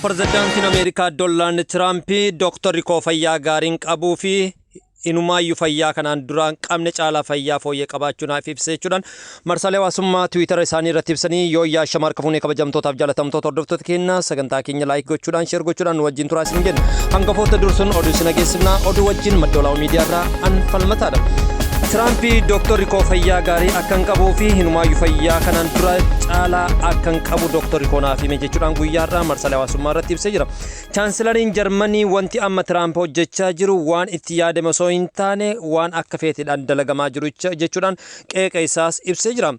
Pirezidaantiin Ameerikaa Doonaald Tiraamp dooktarri koo fayyaa gaariin qabuu fi inumaayyuu fayyaa kanaan duraan qabne caalaa fayyaa fooyyee qabaachuu naaf ibse jechuudhaan marsaalee hawaasummaa Tiwiitara isaanii irratti ibsanii. Yoo yaasha marka fuunee, kabajamtootaaf jaalatamtoota hordoftoota keenya, sagantaa keenya like gochuudhaan, share gochuudhaan nu wajjin turaa isin jenna. Hangafoota dursuun oduu isin dhageessifnaa. Oduu wajjin Madda Walaabuu Miidiyaa irraa an Falmataadha. Tiraampi dooktarri koo fayyaa gaarii akka hin qabuu fi hinumaayyuu fayyaa kanaan dura caalaa akka hin qabu dooktarri koo naaf hime jechuudhaan guyyaa har'aa marsaalee hawaasummaa irratti ibsee jira. Chaansilariin Jarmanii wanti amma Tiraamp hojjechaa jiru waan itti yaadame osoo hin taane waan akka feeteedhaan dalagamaa jiru jechuudhaan qeeqa isaas ibsee jira.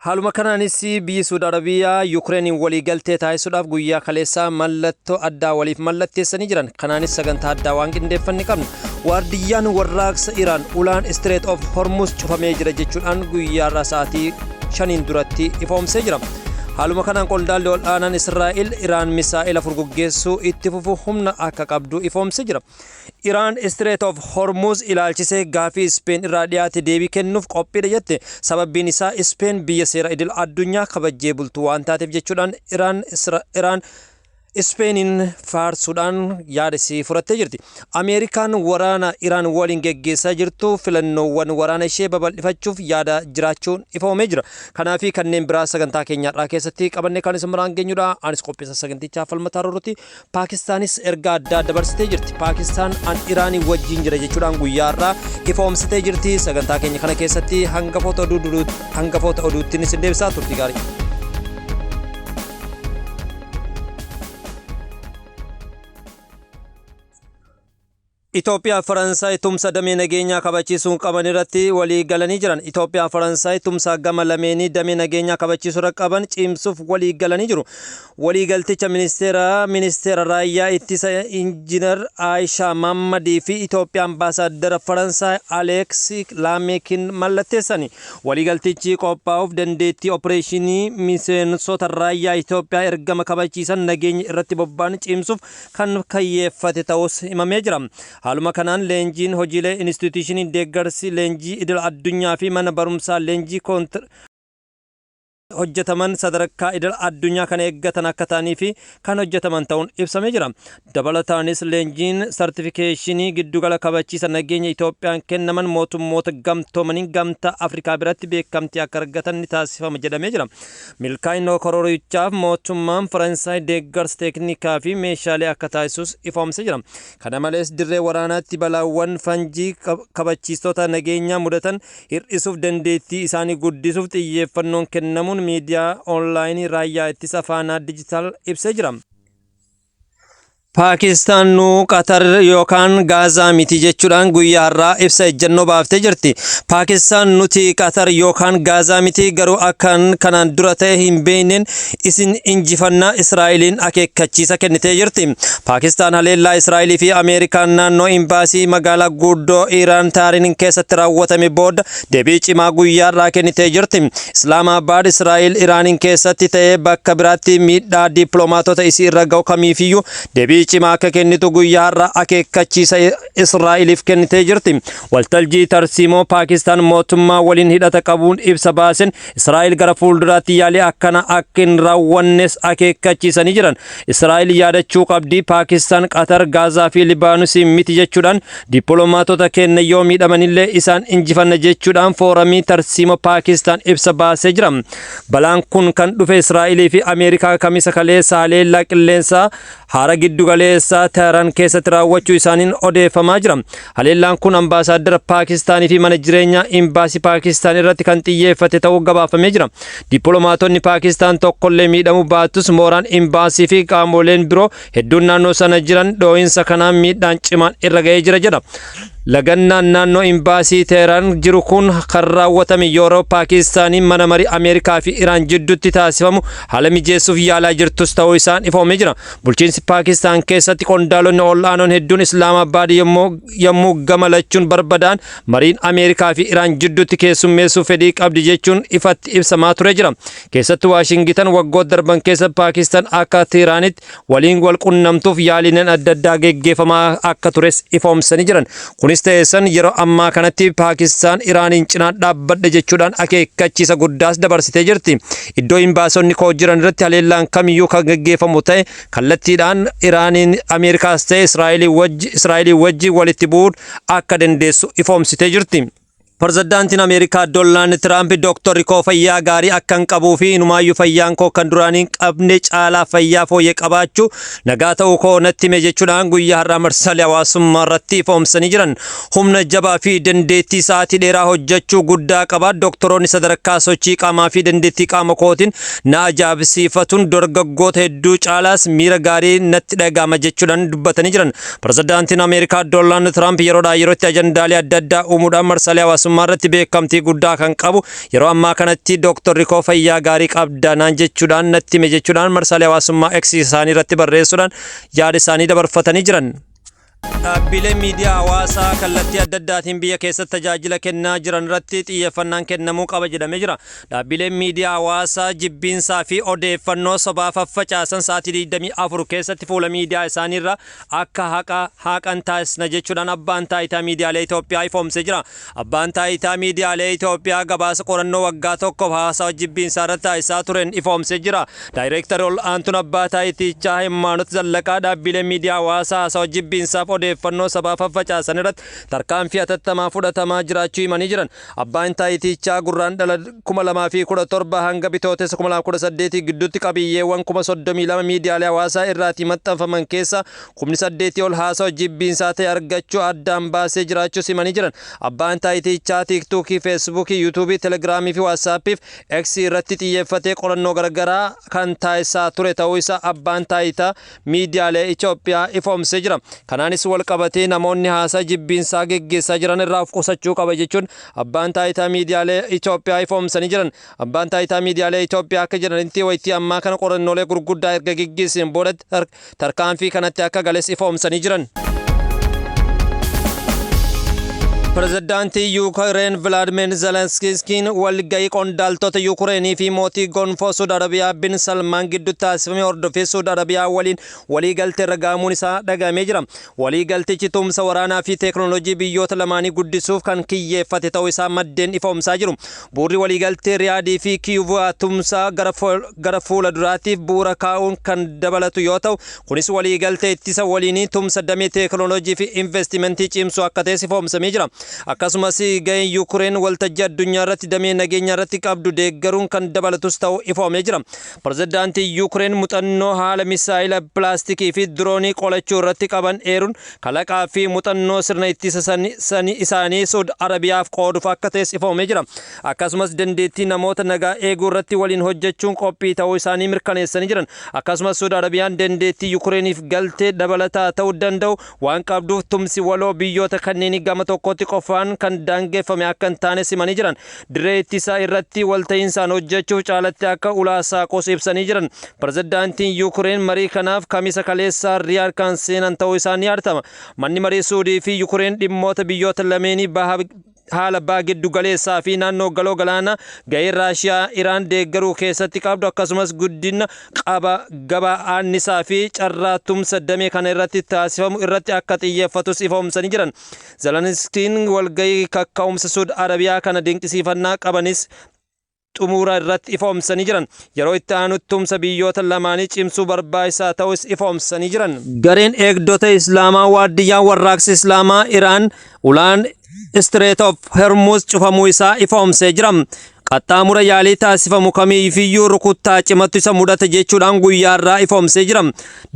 Haaluma kanaanis biyyi Suud Arabiyaa Yukireeniin walii galtee taasisuudhaaf guyyaa kaleessaa mallattoo addaa waliif mallatteessanii jiran. Kanaanis sagantaa addaa waan qindeeffanne qabna. Waardiyyaan warraaqsa Iraan ulaan Strait of Hormuz cufamee jira jechuudhaan guyyaa har'aa sa'aatii 5n duratti ifoomsee jira. Haaluma kanaan qondaalli ol'aanaan Israa'el Iraan misaa'ela furguggeessuu itti fufu humna akka qabdu ifoomsee jira. Iraan Strait of Hormuz ilaalchisee gaafii Ispeen irraa dhiyaate deebii kennuuf qophiidha jette. Sababbiin isaa Ispeen biyya seera idil addunyaa kabajjee bultu waan taateef jechuudhaan Iraan Ispeeniin faarsuudhaan yaada isii fudhattee jirti. Ameerikaan waraana Iraan waliin geggeessaa jirtu filannoowwan waraana ishee babal'ifachuuf yaada jiraachuun ifoomee jira. Kanaa fi kanneen biraa sagantaa keenya har'aa keessatti qabannee kan isin biraan geenyudha. Anis qopheessa sagantichaa Falmataa Roorrooti. Paakistaanis ergaa addaa dabarsitee jirti. Paakistaan an Iraanii wajjin jira jechuudhaan guyyaa har'aa ifoomsitee jirti. Sagantaa keenya kana keessatti hangafoota oduutti isin deebisaa turti gaarii. Itoophiyaa fi Faransaay tumsa damee nageenyaa kabachiisuun qaban irratti walii galanii jiran. Itoophiyaa fi Faransaay tumsa gama lameenii damee nageenyaa kabachiisuu irra qaban cimsuuf walii galanii jiru. Waliigalticha ministeera raayyaa ittisa Injiinar Aayishaa Maammadii fi Itoophiyaa ambaasaaddara Faransaay Aleeks Laameekin mallatteessani. Waliigaltichi qophaa'uuf dandeettii opereeshinii miseensota raayyaa Itoophiyaa ergama kabachiisan nageenya irratti bobba'an cimsuuf kan kayyeeffate ta'us himamee jira. Haaluma kanaan leenjiin hojiilee instituushinii deeggarsi leenjii idil addunyaa fi mana barumsaa leenjii hojjetaman sadarkaa idil addunyaa kan eeggatan akka ta'anii fi kan hojjetaman ta'uun ibsamee jira. Dabalataanis leenjiin sartifikeeshinii giddugala kabachiisa nageenya Itoophiyaan kennaman mootummoota gamtoomanii Gamtaa Afrikaa biratti beekamtii akka argatan ni taasifama jedhamee jira. Milkaa'ina koroorichaaf mootummaan Faransaay deeggarsa teeknikaa fi meeshaalee akka taasisus ifoomsee jira. Kana malees dirree waraanaatti balaawwan fanjii kabachiistota nageenyaa mudatan hir'isuuf dandeettii isaanii guddisuuf xiyyeeffannoon kennamuun miidiyaa onlaayinii raayyaa ittisa Faanaa Dijitaal ibsee jira. Paakistaan nu Qatar yookaan Gaazaa miti jechuudhaan guyyaa har'aa ibsa ejjennoo baaftee jirti. Paakistaan nuti Qatar yookaan Gaazaa miti, garuu akkan kanaan dura ta'e hin beekneen isin injifannaa Israa'eliin akeekkachiisa kennitee jirti. Paakistaan haleellaa Israa'elii fi Ameerikaan naannoo imbaasii magaalaa guddoo Iraan Taariin keessatti raawwatame booda deebii cimaa guyyaa har'aa kennitee jirti. Islaamabaad Israa'el Iraaniin keessatti ta'ee bakka biraatti miidhaa dippiloomaatota isii irra ga'u kamiifiyyuu deebii cimaa akka kennitu guyyaa har'aa akeekkachiisa Israa'eliif kennitee jirti. Waltajjii tarsiimoo Paakistaan mootummaa waliin hidhata qabuun ibsa baasen Israa'el gara fuulduraatti yaalii akkana akka hin raawwannes akeekkachiisanii jiran. Israa'el yaadachuu qabdi, Paakistaan Qatar, Gaazaa fi Libaanosii miti jechuudhaan dippiloomaatota keenya yoo miidhamanillee isaan injifanna jechuudhaan fooramii tarsiimoo Paakistaan ibsa baasee jira. Balaan kun kan dhufe Israa'elii fi Ameerikaa Kamisa kaleessa haleellaa qilleensaa haara giddu galeessaa Teheraan keessatti raawwachuu isaaniin odeeffamaa jira. Haleellaan kun ambaasaaddara Paakistaanii fi mana jireenyaa imbaasii Paakistaan irratti kan xiyyeeffate ta'uu gabaafamee jira. Dippiloomaatonni Paakistaan tokkollee miidhamuu baatus, mooraan imbaasii fi qaamoleen biroo hedduun naannoo sana jiran dhoo'insa kanaan miidhaan cimaan irra ga'ee jira jedha. Lagannaan naannoo imbaasii Teheraan jiru kun kan raawwatame yeroo Paakistaaniin mana marii Ameerikaa fi Iraan jidduutti taasifamu haala mijeessuuf yaalaa jirtus ta'uu isaan ifoomee jira. Bulchiinsi Paakistaan keessatti qondaalonni ol'aanoon hedduun Islaamabaad yommuu gama lachuun barbadaan mariin Ameerikaa fi Iraan jidduutti keessummeessuu fedhii qabdi jechuun ifatti ibsamaa ture jira. Keessattuu Waashingitan waggoota darban keessa Paakistaan akka Teehraanitti waliin wal qunnamtuuf yaaliin adda addaa geggeeffamaa akka tures ifoomsanii jiran. Kunis Kunis ta'e san, yeroo ammaa kanatti Paakistaan Iraaniin cinaa dhaabbadhe jechuudhaan akeekkachiisa guddaas dabarsitee jirti. Iddoo imbaasonni koo jiran irratti haleellaan kamiyyuu kan gaggeeffamu ta'e, kallattiidhaan Iraaniin Ameerikaas ta'e Israa'elii wajji walitti bu'uun akka dandeessu ifoomsitee jirti. Pirezidaantiin Ameerikaa Doonaald Tiraamp dooktorri koo fayyaa gaarii akka hin qabuu fi inumaayyuu fayyaan koo kan duraanii hin qabne caalaa fayyaa fooyyee qabaachuu, nagaa ta'uu koo natti hime jechuudhaan guyyaa har'aa marsaalee hawaasummaa irratti ifoomsanii jiran. Humna jabaa fi dandeettii sa'aatii dheeraa hojjechuu guddaa qaba. Doktoroonni sadarkaa sochii qaamaa fi dandeettii qaama kootiin na ajaa'ibsiifatuun dargaggoota hedduu caalaas miira gaarii natti dhaga'ama jechuudhaan dubbatanii jiran. Pirezidaantiin Ameerikaa Doonaald Tiraamp yeroodhaa yerootti ajandaalee adda addaa uumuudhaan marsaalee hawaasummaa irratti beekamtii guddaa kan qabu, yeroo ammaa kanatti dooktorri koo fayyaa gaarii qabda naan jechuudhaan natti hime jechuudhaan marsaalee hawaasummaa X isaanii irratti barreessuudhaan yaada isaanii dabarfatanii jiran. Dhaabbileen miidiyaa hawaasaa kallattii adda addaatiin biyya keessatti tajaajila kennaa jiran irratti xiyyeeffannaan kennamuu qaba jedhamee jira. Dhaabbileen miidiyaa hawaasaa jibbiinsaa fi odeeffannoo sobaa faffacaasan sa'aatii 24 keessatti fuula miidiyaa isaaniirra akka haqa haqan taasisna jechuudhaan Abbaan Taayitaa Miidiyaalee Itoophiyaa ifoomsee jira. Abbaan Taayitaa Miidiyaalee Itoophiyaa gabaasa qorannoo waggaa tokkoof haasawa jibbiinsaa irratti taasisaa tureen ifoomsee jira. Daayireektarri ol aantuun abbaa taayitichaa Haymaanot Zallaqaa dhaabbilee miidiyaa hawaasaa haasawa jibbiinsaaf odeeffannoo sobaa faffacaasan irratti tarkaanfii hatattamaa fudhatamaa jiraachuu himanii jiran. Abbaan taayitichaa Gurraandhala 2017 hanga Bitootessa 2018 gidduutti qabiyyeewwan 32,000 miidiyaalee hawaasaa irraatii maxxanfaman keessaa 8,000 ol haasawa jibbiinsaa ta'e argachuu addaan baasee jiraachuu himanii jiran. Abbaan taayitichaa Tiiktookii, Feesbuukii, Yuutuubii, Telegiraamii fi Waatsaappiif X irratti xiyyeeffatee qorannoo garagaraa kan taasisaa ture ta'uu isaa Abbaan Taayitaa Miidiyaalee Itoophiyaa ifoomsee jira. Kanaanis wal qabatee namoonni haasaa jibbiinsaa geggeessaa jiran irraa of qusachuu qaba jechuun Abbaan Taayitaa Miidiyaalee Itoophiyaa ifoomsanii jiran. Abbaan Taayitaa Miidiyaalee Itoophiyaa akka jedhanitti, waytii ammaa kana qorannoolee gurguddaa erga geggeesseen boodatti tarkaanfii kanatti akka gales ifoomsanii jiran. Pirezidaantii Yuukireen Vilaadimir Zelenskiin walgahii qondaaltota Yuukireenii fi mootii gonfoo Suud Arabiyaa Bin Salmaan gidduutti taasifame hordofee Suud Arabiyaa waliin waliigaltee irra gahamuun isaa dhagahamee jira. Waliigaltichi tumsa waraanaa fi teeknooloojii biyyoota lamaanii guddisuuf kan kiyyeeffate ta'uu isaa maddeen ifoomsaa jiru. Bu'uurri waliigaltee Riyaadii fi Kiiv tumsa gara fuula duraatiif bu'uura kaa'uun kan dabalatu yoo ta'u, kunis waliigaltee ittisa waliinii, tumsa damee teeknooloojii fi investimentii cimsuu akka ta'es ifoomsamee jira. Akkasumas gaheen Yuukireen waltajjii addunyaa irratti damee nageenyaa irratti qabdu deeggaruun kan dabalatus ta'uu ifoomee jira. Pirezidaantii Yuukireen muuxannoo haala misaayila balaastikii fi diroonii qolachuu irratti qaban eeruun, kalaqaa fi muuxannoo sirna ittisa isaanii Suud Arabiyaaf qooduuf akka ta'es ifoomee jira. Akkasumas dandeettii namoota nagaa eeguu irratti waliin hojjechuun qophii ta'uu isaanii mirkaneessanii jiran. Akkasumas Suud Arabiyaan dandeettii Yukireeniif galtee dabalataa ta'uu danda'u waan qabduuf, tumsi waloo biyyoota kanneenii gama tokkotti qofaan kan daangeffame akka hin taane simanii jiran. Dirree ittisaa irratti walta'iinsaan hojjechuuf caalatti akka ulaa saaqus ibsanii jiran. Pirezidaantiin Yuukireen marii kanaaf Kamisa kaleessaa Riyaad kan seenan ta'uu isaa ni yaadatama. Manni marii Suudii fi Yuukireen dhimmoota biyyoota lameenii, baha haala baha giddu galeessaa fi naannoo Galoo Galaanaa, gahee Raashiyaa Iraan deeggaruu keessatti qabdu, akkasumas guddina qaba gabaa aannisaa fi carraa tumsa damee kana irratti taasifamu irratti akka xiyyeeffatus ifoomsanii jiran. Zelenskiin walgahii kakka'umsa Suud Arabiyaa kana dinqisiifannaa qabanis xumura irratti ifoomsanii jiran. Yeroo itti aanutti tumsa biyyoota lamaanii cimsuu barbaachisaa ta'us ifoomsanii jiran. Gareen eegdota Islaamaa waardiyyaan warraaqsa Islaamaa Iraan ulaan Strait of Hormuz cufamuu isaa ifoomsee jira. Qaxxaamura yaalii taasifamu kamiifiyyuu rukuttaa cimatu isa mudata jechuudhaan guyyaarraa ifoomsee jira.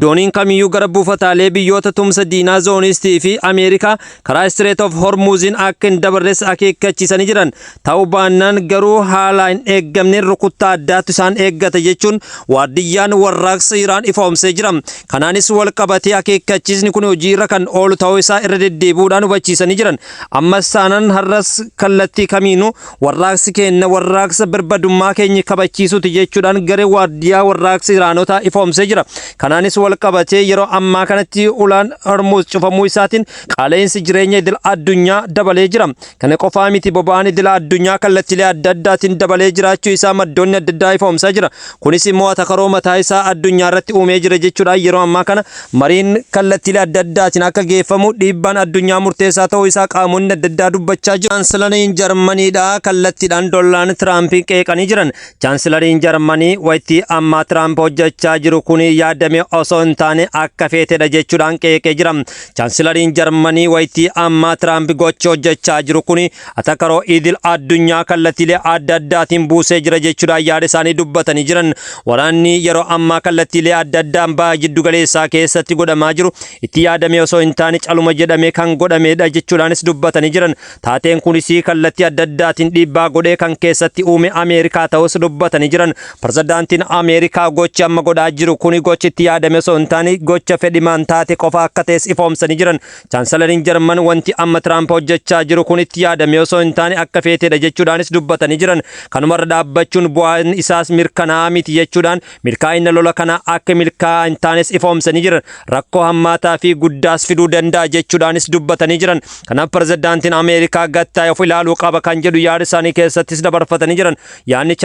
Dooniin kamiyyuu gara buufataalee biyyoota tumsa diinaa Zoonistii fi Ameerikaa karaa Strait of Hormuziin akka hin dabarres akeekkachiisanii jiran. Ta'uu baannaan garuu haala hin eeggamneen rukuttaa addaatu isaan eeggata jechuun waardiyyaan warraaqsa Iraan ifoomsee jira. Kanaanis wal qabatee akeekkachiisni kun hojiirra kan oolu ta'uu isaa irra deddeebi'uudhaan hubachiisanii jiran. Ammas taanaan har'as kallattii kamiinuu warraaqsi keenya warraaqsa Warraaqsa birmadummaa keenya kabachiisuuti jechuudhaan garee Waardiyaa Warraaqsa Iraanotaa ifoomsee jira. Kanaanis wal qabatee yeroo ammaa kanatti ulaan Hormuuz cufamuu isaatiin qaala'insi jireenya idil addunyaa dabalee jira. Kana qofaa miti, boba'aan idil addunyaa kallattiilee adda addaatiin dabalee jiraachuu isaa maddoonni adda addaa ifoomsaa jira. Kunis immoo atakaroo mataa isaa addunyaa irratti uumee jira jechuudhaan yeroo ammaa kana mariin kallattiilee adda addaatiin akka geeffamu dhiibbaan addunyaa murteessaa ta'uu isaa qaamonni adda addaa dubbachaa jiru. Chaansilariin Jarmaniidha kallattiidhaan Doonaald Tiraampiin qeeqanii jiran. Chaansilariin Jarmanii wayitii ammaa Tiraamp hojjechaa jiru kun yaadame osoo hin taane akka feetedha jechuudhaan qeeqee jira. Chaansilariin Jarmanii wayitii ammaa Tiraamp gocha hojjechaa jiru kun atakaroo idil addunyaa kallattiilee adda addaatiin buusee jira jechuudhaan yaada isaanii dubbatanii jiran. Waraanni yeroo ammaa kallattiilee adda addaan Baha Jiddu Galeessaa keessatti godhamaa jiru itti yaadamee osoo hin taane caluma jedhamee kan godhamedha jechuudhaanis dubbatanii jiran. Taateen kunis kallattii adda addaatiin dhiibbaa godhee kan keessatti uume Ameerikaa ta'us dubbatanii jiran. Pirezidaantiin Ameerikaa gochi amma godhaa jiru kuni gochi itti yaadame osoo hin taane gocha fedhimaan taate qofa akka ta'es ifoomsanii jiran. Chaansalariin Jarman wanti amma Tiraamp hojjechaa jiru kun itti yaadame osoo hin taane akka feetedha jechuudhaanis dubbatanii jiran. Kanumarra dhaabbachuun bu'aan isaas mirkanaa'aa miti jechuudhaan milkaa'ina lola kanaa akka milkaa'aa hin taanes ifoomsanii jiran. Rakkoo hammaataa fi guddaas fiduu danda'a jechuudhaanis dubbatanii jiran. Kanaaf pirezidaantiin Ameerikaa gattaa'ee of ilaaluu qaba kan jedhu yaada isaanii keessattis dabarfatanii jiran. Yaadni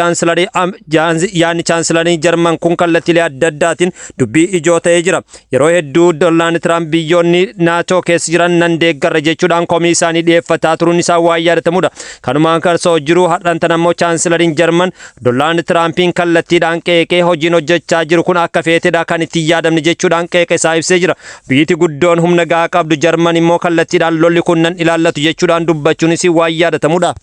chaansilarii Jarman kun kallattiilee adda addaatiin dubbii ijoo ta'ee jira. Yeroo hedduu Doonaald Tiraamp biyyoonni Naatoo keessa jiran nan deeggarra jechuudhaan komii isaanii dhiyeeffataa turuun isaa waan yaadatamudha. Kanumaan kan osoo jiru har'an tan ammoo chaansilariin Jarman Doonaald Tiraampiin kallattiidhaan qeeqee hojiin hojjechaa jiru kun akka feetedha, kan itti yaadamne jechuudhaan qeeqa isaa ibsee jira. Biyyiti guddoon humna gahaa qabdu Jarman immoo kallattiidhaan lolli kun nan ilaallatu jechuudhaan dubbachuunis waan yaadatamudha.